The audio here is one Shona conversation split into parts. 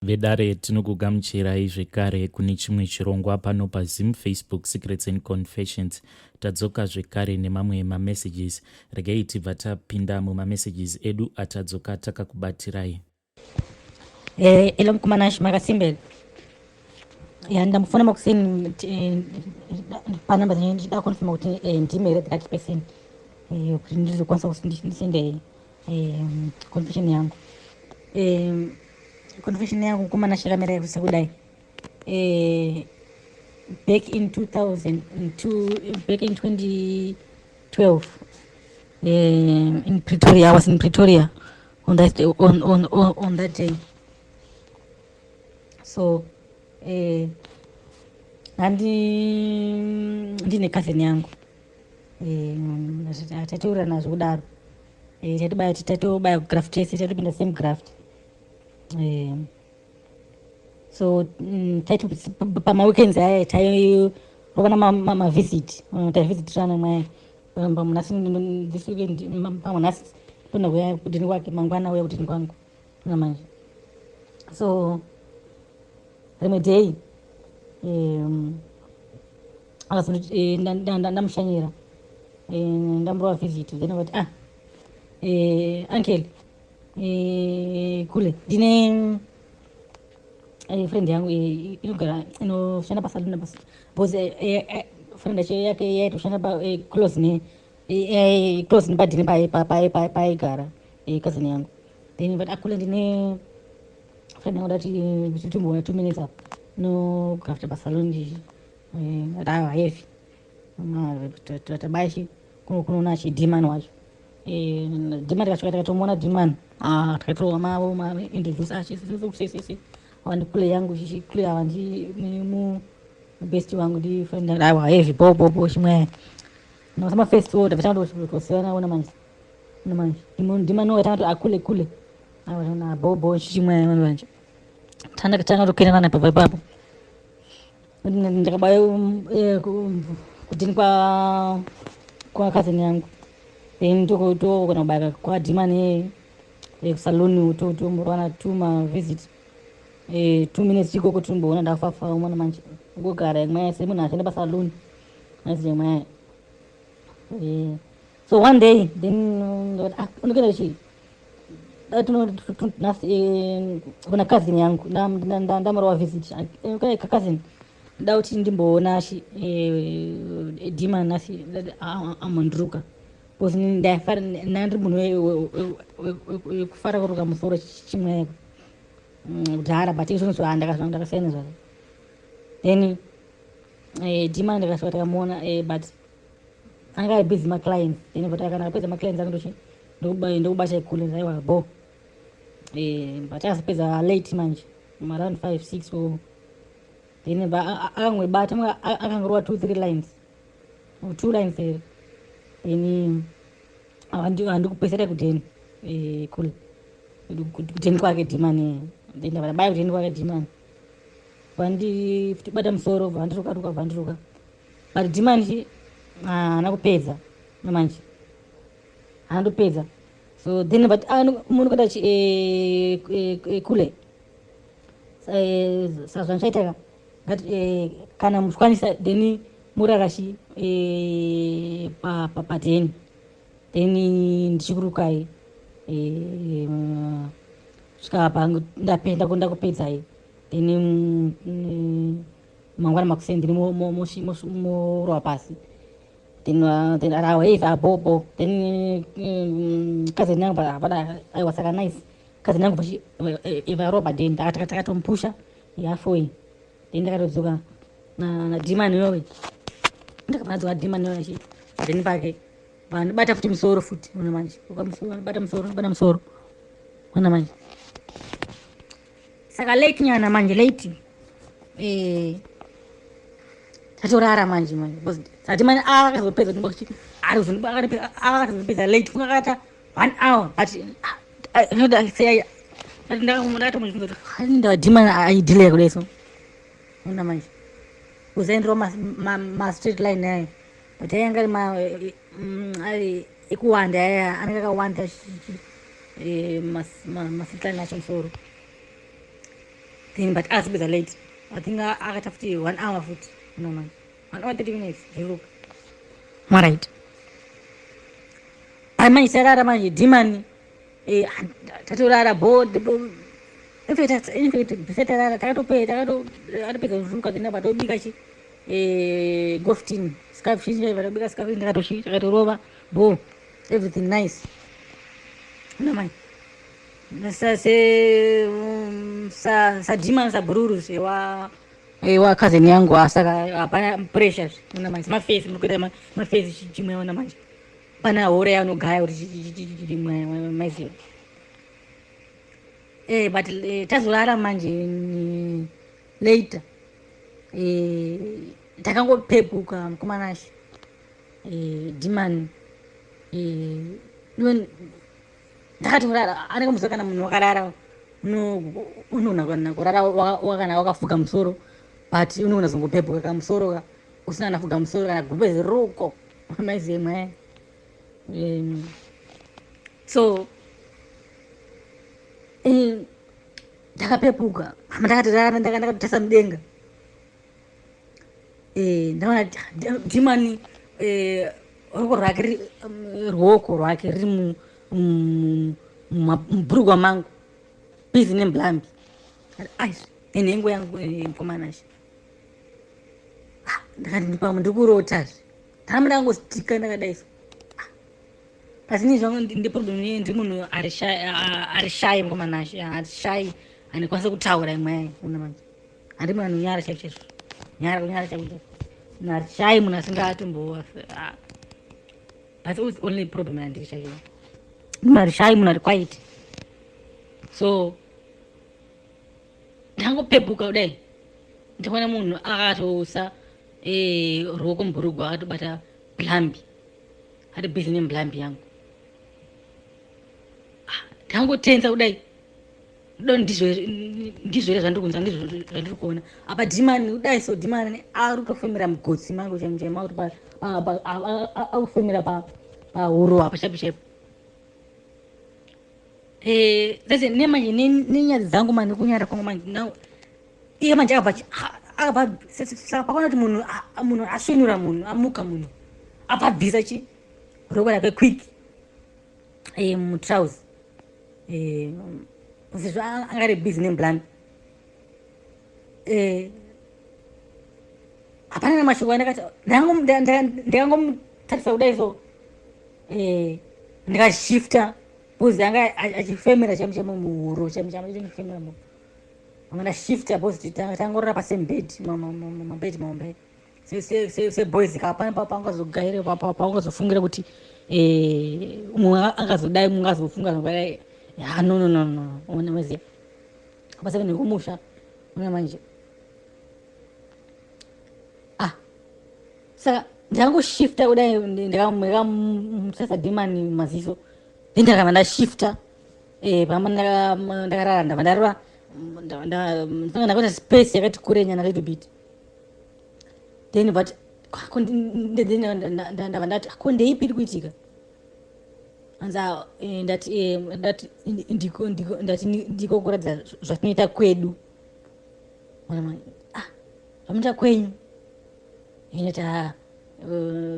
Vedare tinokugamuchirai zvekare kune chimwe chirongwa pano paZim Facebook Secrets and Confessions. Tadzoka zvekare nemamwe mamessages. Regai tibva tapinda mumamessages edu atadzoka takakubatirai. Hello mukoma Nash, makasimbela? Ya, ndamufona makuseni panamba dzenyu ndichida confirma kuti ndimi here the right person kuti ndizokwanisa kuti ndisende confession yangu. Confession yangu, mukoma Nash, yakamira sekudai. Back in 2002, back in 2012, in Pretoria, I was in Pretoria on that day. So handi ndine cousin yangu, tatiura nazvo kudaro, tatibaya, tatobaya graft tese, tatopinda same graft. So taiti pamaweekends aya tairovana mavisit, taivisitirana mwaye. Pamwe nhasi, this weekend, pamwe nhasi tona kuya kudini kwake, mangwana uya kudini kwangu manje. So rimwe day akazonditi ndamushanyira, ndamurova visit, then akati, "Ah, uncle, kule ndine friend yangu inogara, inoshanda pasalon," because friend yacho yake yaitoshanda close ne close nepadhini paaigara cousin yangu. Then but akule ndine friend yangu, ndati timboona 2 minutes apa, inograft pasalon chichi. Ati heavy, tabai kunoona chidhimani wacho. Dhimani tikasvika, tikatomuona dhimani, takatorwa mavo maintroduce achi awandi kule yangu chichi, kule ava ndi mu best wangu, ndi friend. Aiwa, heavy, bo bo bo chimwe nosama first order vatanga kusiyana. Ona manje, ona manje, ndimano vatanga akule kule, aiwa, na bo bo chimwe manje tanda tanga tokenana ipapo ipapo. Ndakabaya kudini kwa cousin yangu, then tokona kubaya kwadhimani kusaloni, tomborwana tuma visit 2 minutes chikoko, tomboona ndafafa umona manje kugara imwe semunhu ashanda pasaloni azi imwe. So one day then ah, unokuenda chii kuna cousin yangu, ndamurova visit cousin, nda kuti ndimboona dhima nhasi amondiruka, because ndaifara, ndandiri munhu wekufara kuruka musoro chimwe kudhara, but izvonizvo ndakasiyana zvazvo. Then dhima ndakasvika, takamuona, but anga ari busy maclients. Then but kana akapedza maclients ake, ndokubata ikule, aiwa, bo. But akazopedza late manje, around 5 6 or. Then akangobata, akangorova two three lines, two lines here, then handikupesera kudheni kule kudheni kwake dhimani. Then ndabaya kudheni kwake dhimani, vandibata musoro, vandiruka ruka, vandiruka, but dhimani haana kupedza manje, haana. So then but munhu kuenda kule saka zvandichaitaka ngati kana muchikwanisa, then murarashi padheni, then ndichikurukai svika ndapenda ndakupedzai, then mangwana makuseni ndini morova pasi. Then arawave bobo. Then cousin yangu hapana, aiwa, saka nice, cousin yangu ivarova then takatomupusha yafoi. Then ndakatodzoka nadhimani iyoyo, ndakabva ndadzoka dhimani iyoyo then pake vandibata futi musoro futi, ona manje, bata musoro, bata musoro, ona manje. Saka late nyana manje, late, tatorara manje manje, because sati manje akazopedza, akazopedza late, funga akata one hour, but ndakatomuudhimani aidelay kudai. So ona manje, uzaenderwa ma-straight line ayo, but ayanga ari ekuwanda aya, anenge akawanda ma-straight line acho musoro. Then but akazopedza late, I think akaita futi one hour futi, no man, 1 hour 30 minutes zviruka. Alright, ai manje tarara manje, dhimani tatorara bo. In fact, before tarara, takatopedza, takatopedza kuzviruka, then patobika chi goftin scarf chinji, patobika scarf, takatorova bo, everything nice. Una manje sadhimani sabhururu sewa wa cousin yangu, saka hapana pressure. Una manje mafesi mukuita mafesi chimwe, ona manje pana hora yaunogaya kuti chimwe, maiziva. But tazorara manje later, takangopepuka mukomanashe, dhimani ndakatorara. Anenge muziva kana munhu wakarara, unogona kurara kana wakafuga musoro, but unogona zongopepuka kamusoro ka usina nafuga musoro kana gumbezi ruko, maizive mwe. So ndakapepuka, ndakatorara, ndakatotasa mudenga. Ndaona dhimani ruoko rwake, ruoko rwake riri mubhurugwa mangu, busy nemblambi, ai nenhengo yangu, mukomanashe. Ndakati pamwe ndikurotazve, ndaramba ndakangostika ndakadai so. Pasini zvangu ndiproblem, ndiri munhu ari shy, mukomanashe, ari shy, handikwanisa kutaura imwe. Una manje handi munhu anonyara chaiko chaizvo, nyara kunyara chaiko chaiko, munhu ari shy, munhu asingatombo. That's the only problem yandiri chaiyo, munhu ari shy, munhu ari quiet. So ndangopepuka kudai, ndikaona munhu akatosa ruoko mubhurugwa, akatobata blambi, ari busy nemblambi yangu. Ndangotenza kudai, do ndizvo here zvandiri kunzwa, ndizvo zvandiri kuona apa? Dhimani kudai so, dhimani ari kutofemera mugotsi mangu chaimo chaimo, akufemera pahuro apa chaipo chaipo. Sese nemanje nenyadzi dzangu mani, kunyara kwangu manje now, iye manje akabva akabva saka pakaona kuti munhu asvinura, munhu amuka, munhu abva abvisa chi roko rake quick mutrouse, sezvo anga ari busy nemblambi. Hapana namashoko andakati, ndikangomutarisa kudai so, ndikashifta because anga achifemera chaimo chaimo muhuro, chaimo chaimo achifemera mu anga. Ndashifta because tangorora pasame bed, mabed mahombe seboys ka, paungazogaire, paungazofungira kuti mumwe angazodai, mumwe angazofunga zvodai. Ha, no, no, no, no, ona maziya pasave nekumusha. Ona manje, ah, saka ndikangoshifta kudai, ndikamusasa dhimani maziso, then ndakabva ndashifta pamba ndakarara, ndabva ndarora, ndakaita space yakati kure nyana, little bit. Then but ndabva ndati, ko ndeipi iri kuitika? Anza ndati ndati ndiko ndiko ndati ndiko kuratidza zvatinoita kwedu. Ah, zvamunoita kwenyu?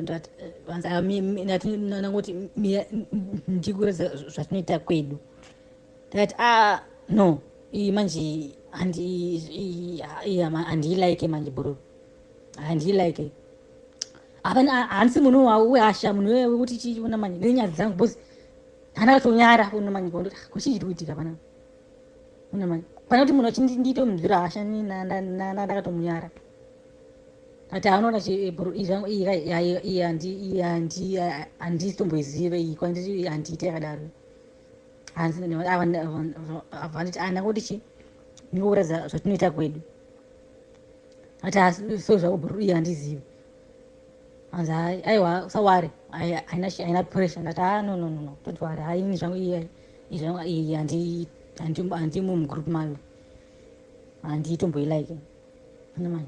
Ndati ndati nangoti ndikuratidza zvatinoita kwedu. Ndakati, ah, no, iyi manje handiilaike manje, bhururu, handiilaike. Hapana, handisi munhu wehasha, munhu wekuti chiona manje nenyadzi dzangu, because handakatonyara. Una manje kuchii chiri kuitika pana? Una manje pana kuti munhu achindiitomunzwira hasha, ndakatomunyara. Ati anoona iyi handitomboizive iyi, kwandiri handiite yakadaro. Vanditi andangoti chi ndingokuratidza zvatinoita kwedu. Ati so zvako bhururu, iyi handizivi. Anzi, aiwa, usaware, haina pressure. Ndati, ah, no, no, no, no, don't worry, haini zvangu iyi, iyi handimo mugroup mayo, handiitomboilaike. Manje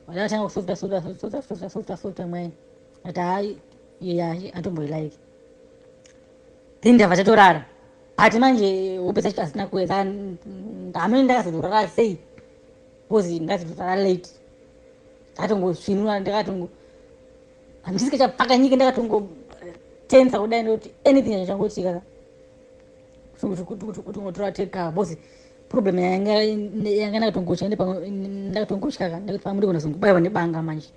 vandakatanga kusofta softa softa softa softa softa mwe, ati hai, iyi handitomboilaike. Then ndabva tatorara. But manje hope dzacho hazina kuuya, saka hamene ndakazorara sei because ndakazorara late, ndakatongosvinura, ndakatongo handisike chapfakanyike, ndakatongotensa kudai ndokuti anything chachangoitika kutongotora take, because problem yanga ndakatongotya, ndakatongotya ka ndekuti pamwe ndigona zongobaiwa nebanga manje.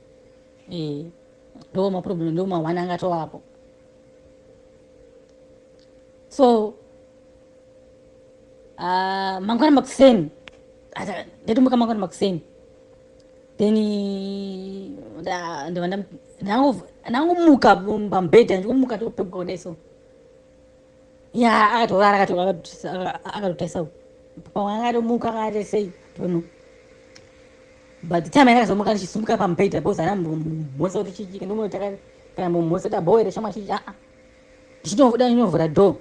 Ndo maproblem, ndo mahwani anga atovapo. So mangwana makuseni ndatomuka, mangwana makuseni then ndangomuka pamubhedha, ndingomuka topepuka kudai. So ya akatorara, akatotarisa pamwe akatomuka akati sei, don't know, but the time andakazomuka ndichisumuka pamubhedha, because anambomhotsa kuti chichike ndomota kana mbomhotsa dabhoere shamwa chichi aa ndichitoda ndinovhura door,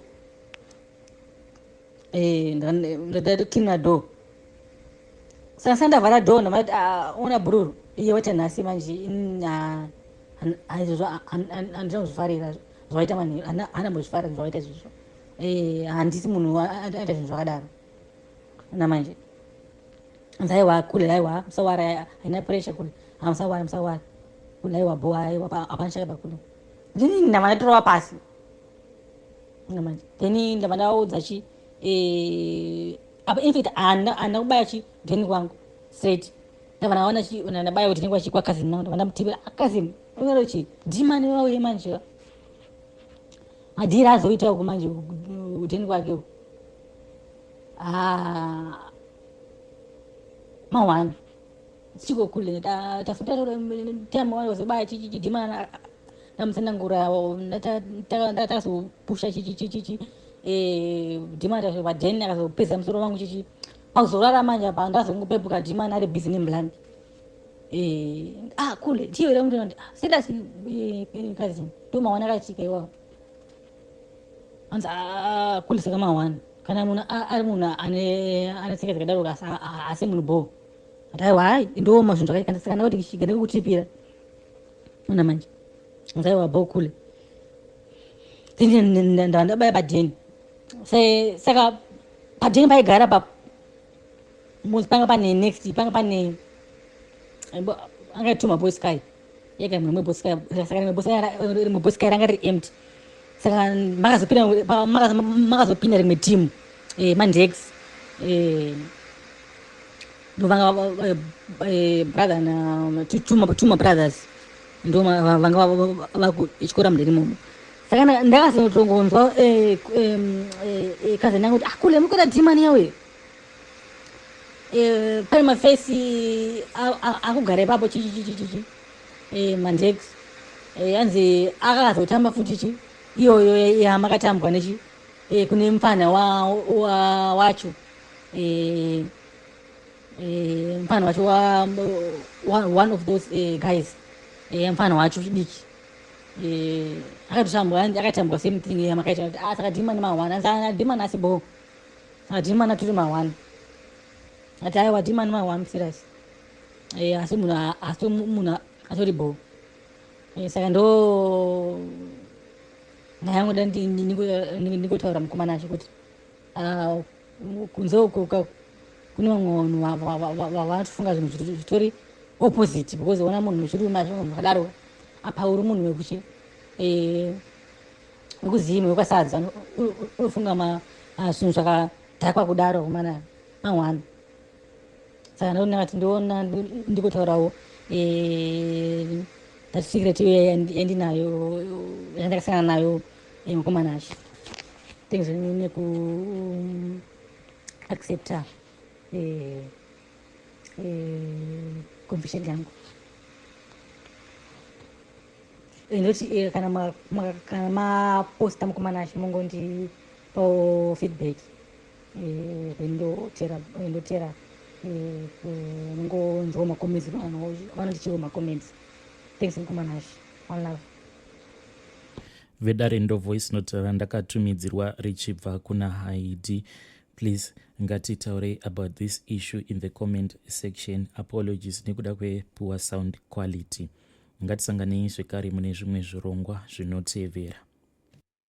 ndatokina door. Saka sandavhara door, ndamati ona bhururu iye waita nhasi manje izvozvo handina kuzvifarira zvawaita manheru, handambozvifarira zvawaita izvozvo. Handisi munhu aita zvinhu zvakadaro namanje. Aiwa kule, aiwa musawara, haina pressure kule, hamusawara, musawara kule, aiwa bo, aiwa hapana chakaipa kule. Ndini ndava ndatorova pasi namanje, then ndava ndaudza chi apa, in fact handina kubaya chi dheni kwangu straight, ndava ndaona chi ndabaya kuti ndingwa chi kwacousin nangu, ndava ndamutevera cousin unaro chi dhimani wauye manje madhiri azoita uku manje kudheni kwake uku mawani chiko kule tafuta time wazobaya chichidhimana ndamutsanangura, takazopusha chichichichichi dhimani padheni akazopedza musoro wangu chichi pakuzorara manje apa ndazongopepuka dhimani ari busy nemblandi. Ah, kule ndiyo ira mntu serious cousin, ndo mawana akaitika iwawo. Anzi kule saka mawani kana munhu ari munhu ane tsika dzakadaro asi munhu bo ati aiwa hai ndo mazvinhu zvakaitika, saka ndakati chiga ndakutipira ona manje. Anzi aiwa bo kule, ndabaya padheni. Saka padheni paigara pa panga pane next panga pane angaituma boysky yega rimwe boysky, saka rimwe boysky ranga riri empty. Saka makazopinda rimwe team, mandex ndovanga brother na two brothers ndo vanga vakutyora mudheni imomo. Saka ndakazotongonzwa cousin yangu kuti ah kule mukuita dhimani yawe, pane mafesi akugara ipapo chichichichichi mandex, anzi akazotamba futi chi iyoyo yamakatambwa nechi kune mufana wacho, mufana wacho one of those guys, mufana wacho chidiki akatotambwa, akatambwa same thing yamakaita. Kuti ah saka dhimani ma1, anzi dhimani asi bo, saka dhimani atori ma1. Ati aiwa dhimani ma1 serious, asi munhu asi munhu atori bo. Saka ndo ndayangoda ndingotaura mukomana acho kuti kunze uko kune vamwe vanhu vanotofunga zvinhu zvitori opposite, because ona munhu wechirume achifunga zvakadaro, apa uri munhu wekuchi wekuzima wekwasadza unofunga zvinhu zvakadhakwa kudaro kumana mangwana. Saka ndonakati ndiona ndikotaurawo that secret yandinayo yandakasangana nayo mukomana acho. Thanks neku accepta confession yangu. Ndoti kana maposta mukomana acho mungondipawo feedback, then ndotera ndotera ngonzwawo macomments, vanondichiwo macomments. Thanks mukomana acho, one love. Vedare, ndo voice note randakatumidzirwa richibva kuna Haidi. Please ngatitaurei about this issue in the comment section. Apologies nekuda kwepoor sound quality. Ngatisanganei zvekare mune zvimwe zvirongwa zvinotevera.